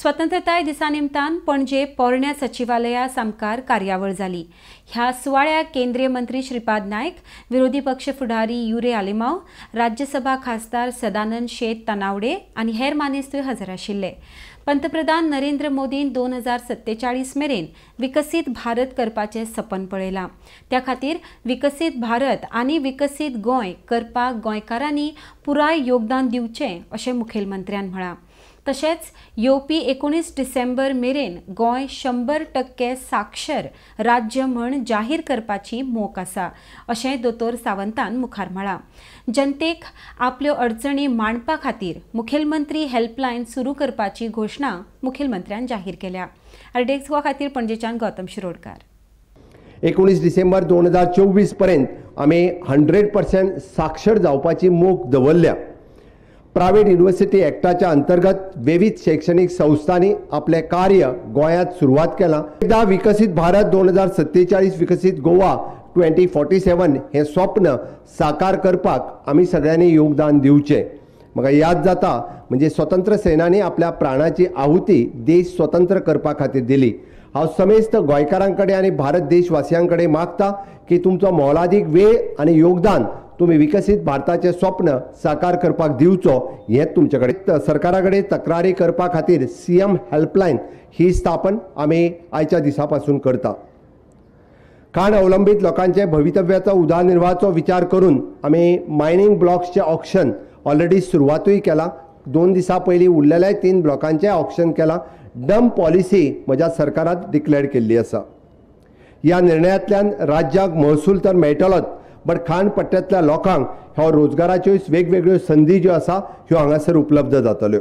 स्वतंत्रताय दिसा निमतान पणजे पोरण्या सचिवालया सामकार कार्यावळ जाली. ह्या सुवाळ्याक केंद्रीय मंत्री श्रीपाद नायक, विरोधी पक्ष फुडारी युरी आलेमाव, राज्यसभा खासदार सदानंद शेट तानावडे आनी हेर मानेस्तूय हजर आशिल्ले. पंतप्रधान नरेंद्र मोदीन 2047 मेरेन विकसीत भारत करपाचें सपन पळयलां. त्या खातीर विकसीत भारत आनी विकसीत गोंय करपाक गोंयकारांनी पुराय योगदान दिवचें अशें मुखेलमंत्र्यान म्हळां. तशेंच येवपी 19 डिसेंबर मेरेन गोंय 100% साक्षर राज्य म्हण जाहीर करपाची मोख आसा अशें दोतोर सावंतान मुखार म्हळां. जनतेक आपल्यो अडचणी मांडपा खातीर मुखेलमंत्री हेल्पलायन सुरू करपाची घोशणा मुखेलमंत्र्यान जाहीर केल्या. आरडीएक्स गोवा खातीर पणजेच्यान गौतम शिरोडकार. 19 डिसेंबर 2024 पर्यंत आमी 100% साक्षर जावपाची मोख दवरल्या. प्रायव्हेट युनिव्हर्सिटी ॲक्टाच्या अंतर्गत विविध शैक्षणिक संस्थांनी आपले कार्य गोंयांत सुरवात केलां. एकदा विकसीत भारत 2047, विकसीत गोवा 2047 हें स्वप्न साकार करपाक आमी सगळ्यांनी योगदान दिवचें. म्हाका याद जाता म्हणजे स्वतंत्र सेनानी आपल्या प्राणाची आहुती देश स्वतंत्र करपा खातीर दिली. हांव समेस्त गोंयकारां कडेन आनी भारत देशवासियां कडेन मागता की तुमचो मोलादीक वेळ आनी योगदान तुमी विकसीत भारताचें स्वप्न साकार करपाक दिवचो हें तुमचे कडेन. सरकारा कडेन तक्रारी करपा खातीर सीएम हेल्पलायन ही स्थापन आमी आयच्या दिसा पासून करता. खाण अवलंबीत लोकांचे भवितव्याचो उदरनिर्वाहाचो विचार करून आमी मायनींग ब्लॉक्सचें ऑक्शन ऑलरेडी सुरवातूय केलां. 2 दिसां पयलीं उरलेल्या 3 ब्लॉकांचें ऑक्शन केलां. डंप पॉलिसी म्हज्या सरकारान डिक्लेअर केल्ली आसा. ह्या निर्णयांतल्यान राज्याक महसूल तर मेळटलोच, बट खाणपट्ट्यांतल्या लोकांक ह्यो रोजगाराच्यो वेगवेगळ्यो संदी ज्यो आसा ह्यो हांगासर उपलब्ध जातल्यो.